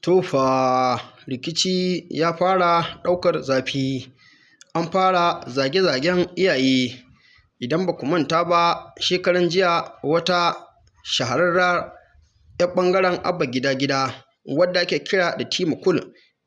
To fa, rikici ya fara ɗaukar zafi, an fara zage-zagen iyaye. Idan ba ku manta ba, shekaran jiya wata shahararrar 'yar ɓangaren Abba Gida Gida wadda ake kira da Tima Cool,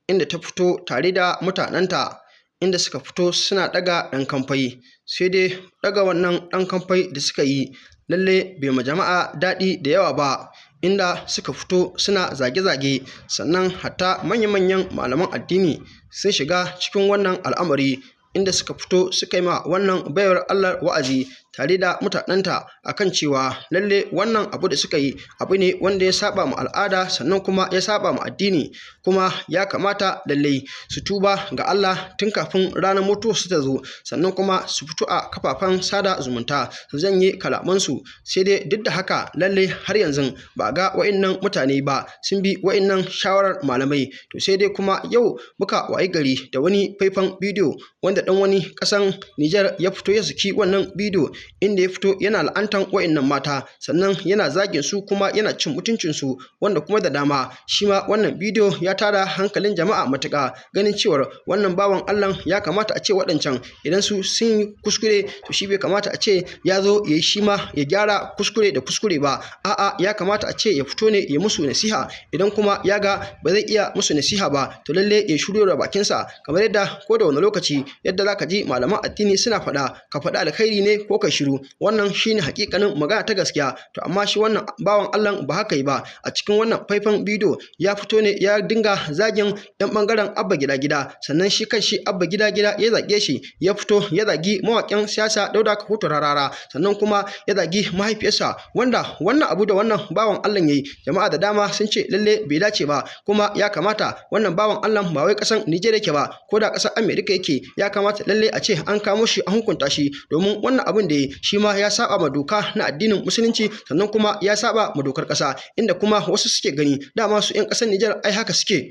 inda ta fito tare da mutanenta, inda suka fito suna ɗaga ɗan kamfai. Sai dai ɗaga wannan ɗan kamfai da suka yi lalle bai ma jama'a daɗi da yawa ba, inda suka fito suna zage-zage. Sannan hatta manya-manyan malaman addini sun shiga cikin wannan al'amari, inda suka fito suka yi ma wannan baiwar Allah wa'azi tare da mutanenta akan cewa lalle wannan abu da suka yi abu ne wanda ya saba ma al'ada, sannan kuma ya saba ma addini, kuma ya kamata lalle su tuba ga Allah tun kafin ranar mutuwar su ta zo, sannan kuma su fito a kafafen sada zumunta su janye kalamansu. Sai dai duk da haka, lalle har yanzu ba ga wa'innan mutane ba sun bi wa'innan shawarar malamai. To sai dai kuma yau muka wayi gari da wani faifan bidiyo wanda dan wani kasan Nijar ya fito ya saki wannan bidiyo, inda ya fito yana la'antan wa'innan mata, sannan yana zagin su, kuma yana cin mutuncin su, wanda kuma da dama shi ma wannan bidiyo ya tara hankalin jama'a matuƙa, ganin cewar wannan bawan Allah ya kamata a ce waɗancan idan su sun yi kuskure, to shi bai kamata a ce ya zo ya yi shi ma ya gyara kuskure da kuskure ba. A'a, ya kamata a ce ya fito ne ya musu nasiha. Idan kuma ya ga ba zai iya musu nasiha ba, to lalle ya shiru da bakinsa, kamar yadda ko da wani lokaci yadda zaka ji malaman addini suna faɗa: ka faɗi alkhairi ne ko ka shiru. Wannan shine hakikanin magana ta gaskiya. To amma shi wannan bawan Allah ba haka yi ba. A cikin wannan faifan bidiyo ya fito ne ya dinga zagin yan bangaren Abba Gida Gida, sannan shi kan shi Abba Gida Gida ya zage shi, ya fito ya zagi mawaƙin siyasa Dauda Kahutu Rarara, sannan kuma ya zagi mahaifiyarsa. Wanda wannan abu da wannan bawan Allah yayi, jama'a da dama sun ce lalle bai dace ba, kuma ya kamata wannan bawan Allah, ba wai kasan Nijar yake ba, ko da ƙasar Amerika yake, ya kamata lalle a ce an kamo shi an hukunta shi, domin wannan abin da ya shi ma ya saba ma doka na addinin Musulunci, sannan kuma ya saba ma dokar ƙasa. Inda kuma wasu suke gani dama su 'yan ƙasar Nijar ai haka suke,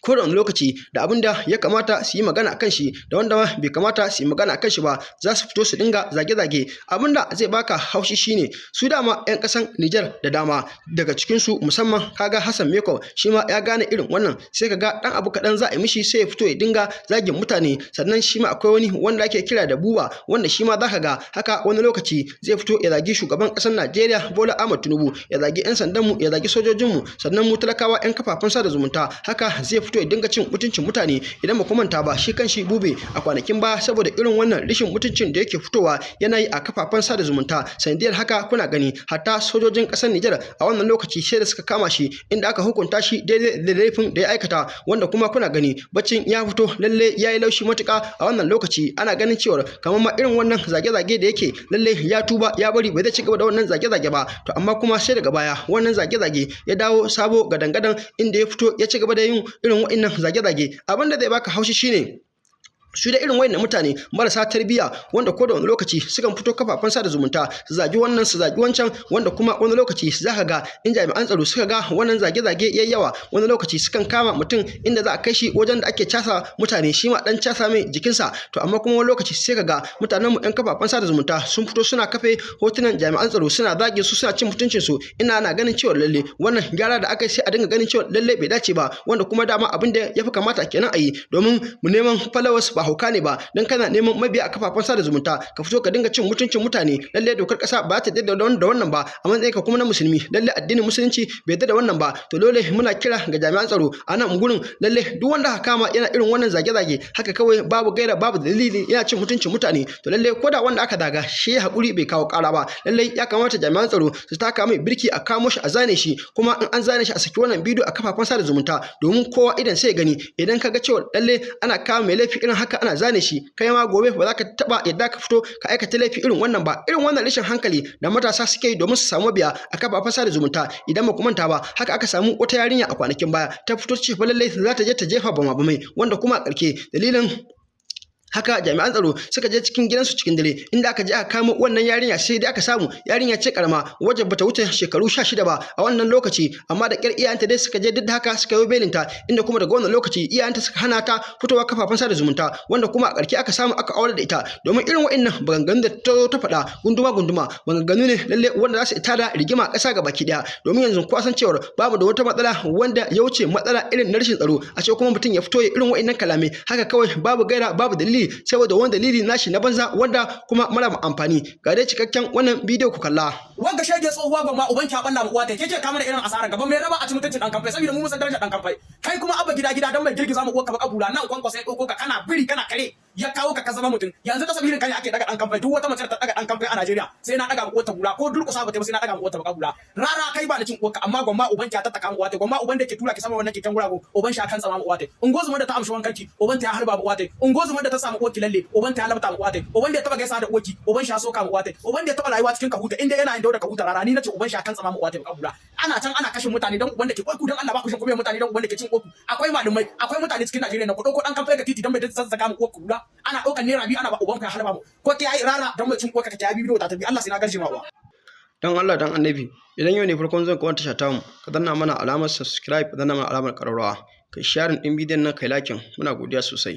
ko da wani lokaci da abin da ya kamata su yi magana kan shi da wanda ma bai kamata su yi magana kan shi ba, za su fito su dinga zage-zage. Abin da zai baka haushi shine su dama 'yan kasan Nijar da dama daga cikin su, musamman kaga Hassan Meko, shi ma ya gane irin wannan. Sai kaga dan abu kaɗan za a yi mishi, sai ya fito ya dinga zagin mutane. Sannan shi ma akwai wani wanda ake kira da Buba, wanda shi ma zaka ga haka wani lokaci zai fito ya zagi shugaban ƙasar Najeriya Bola Ahmed Tinubu, ya zagi 'yan sandan mu, ya zagi sojojin mu, sannan mu talakawa 'yan kafafen sada zumunta haka zai fito ya dinga cin mutuncin mutane. Idan ba manta ba, shi kan shi Bube a kwanakin ba, saboda irin wannan rashin mutuncin da yake fitowa yana yi a kafafen sada zumunta, sanadiyar haka kuna gani hatta sojojin ƙasar Nijar a wannan lokaci sai da suka kama shi, inda aka hukunta shi daidai da laifin da ya aikata. Wanda kuma kuna gani baccin ya fito lalle ya yi laushi matuƙa a wannan lokaci, ana ganin cewa kamar ma irin wannan zage-zage da yake, lalle ya tuba, ya bari, ba zai ci gaba da wannan zage-zage ba. To amma kuma sai daga baya wannan zage-zage ya dawo sabo gadan-gadan, inda ya fito ya ci gaba da yin irin wa'innan zage-zage. Abin da zai baka haushi shine su da irin wayannan mutane marasa tarbiyya, wanda ko da wani lokaci sukan fito kafafen sada zumunta su zagi wannan, su zagi wancan, wanda kuma wani lokaci zaka ga in jami'an tsaro suka ga wannan zage-zage yayi yawa, wani lokaci sukan kama mutum inda za a kai shi wajen da ake casa mutane, shi ma dan casa mai jikinsa. To amma kuma wani lokaci sai ka ga mutanen mu yan kafafen sada zumunta sun fito suna kafe hotunan jami'an tsaro, suna zage su, suna cin mutuncin su. Ina na ganin cewa lalle wannan gyara da aka yi, sai a dinga ganin cewa lalle bai dace ba, wanda kuma dama abin da ya fi kamata kenan a yi, domin mu neman followers ba hauka ne ba. Dan kana neman mabiya a kafafen sada zumunta, ka fito ka dinga cin mutuncin mutane, lalle dokar kasa ba ta da wannan ba. A matsayin ka kuma na Musulmi, lalle addinin Musulunci bai yarda da wannan ba. To dole muna kira ga jami'an tsaro a nan gurin, lalle duk wanda aka kama yana irin wannan zage-zage haka kawai, babu gaira babu dalili, yana cin mutuncin mutane, to lalle ko da wanda aka zaga shi ya hakuri bai kawo kara ba, lalle ya kamata jami'an tsaro su taka mai birki, a kamo shi, a zane shi, kuma in an zane shi a saki wannan bidiyo a kafafen sada zumunta domin kowa idan sai gani. Idan ka ga cewa lalle ana kama mai laifi irin haka ana zane shi, kai ma gobe ba za ka taba yadda ka fito ka aikata laifi irin wannan ba. Irin wannan rashin hankali da matasa suke yi domin su samu mabiya a kafafen sada zumunta, idan ba ku manta ba, haka aka samu wata yarinya a kwanakin baya ta fito ce fa lallai za ta je ta jefa bama bamai, wanda kuma a ƙarshe dalilin Haka jami'an tsaro suka je cikin gidansu cikin dare, inda aka je aka kamo wannan yarinya. Sai dai aka samu yarinya ce karama wajen bata wuce shekaru 16 ba a wannan lokaci, amma da kyar iyayenta dai suka je, duk da haka suka yi belinta, inda kuma daga wannan lokaci iyayenta suka hana ta fitowa kafafen sada zumunta, wanda kuma a ƙarshe aka samu aka aure da ita, domin irin wa'annan maganganun da ta zo ta faɗa gunduma gunduma maganganu ne lalle wanda za su tada rigima a ƙasa gabaki ɗaya. Domin yanzu kowa san cewar babu da wata matsala wanda ya wuce matsala irin na rashin tsaro, a ce kuma mutum ya fito ya irin wa'annan kalamai haka kawai, babu gaira babu dalili, saboda wani dalili nashi na banza wanda kuma mara amfani. Ga dai cikakken wannan bidiyo ku kalla. Wanga shege tsohuwa, gwamma uban ki balla mu uwa ta keke kama da irin asara gaban mai raba a ci mutuncin dan kamfai, saboda mu mun san darajar dan kamfai. Kai kuma Abba Gida Gida, dan mai girgiza mu uwarka baka bura nan Kwankwasa ya dauko ka kana biri kana kare, ya kawo ka ka zama mutum. Yanzu ta sabilin kai ake daga dan kamfai. Duk wata mace da ta daga dan kamfai a Najeriya, sai na daga mu uwarta bura, ko durƙusa ba ta ba, sai na daga mu uwarta baka bura. Rara, kai ba ni cin uwarka, amma gwamma uban ki ya tattaka mu uwa ta. Gwamma uban da ke tura ki sama wannan keken gurago, uban shi kan tsama mu uwa ta. Ungozuma da ta amshi wankanki, uban ta ya harba mu uwa ta. Ungozuma da ta samu uwarki lalle, uban ta ya labta mu uwa ta. Uban da ya taba gaisa da uwarki, uban shi ya soka mu uwa ta. Uban da ya taba rayuwa cikin kahuta, inda yana yin dauda kahuta, rara, ni nace uban shi kan tsama mu uwa ta baka bura. Ana can ana kashe mutane, dan uban da ke ku, dan Allah ba ku shin kuma mutane, dan uban da ke cin uwarku. Akwai malumai, akwai mutane cikin Najeriya na ku dauko dan kamfai ga titi dan bai zazzaka mu uwarku bura. Ana daukan ₦2 ana ba uban ka ya harba mu ko ta yi rara, dan mai cin uwarka ta yi bidiyo ta tafi. Allah sai na garje ma uwa. Dan Allah dan Annabi, idan yau ne farkon zuwan ka wannan tasha tamu, ka danna mana alamar subscribe, ka danna mana alamar ƙararrawa, kai sharing ɗin bidiyon nan, kai liking. Muna godiya sosai.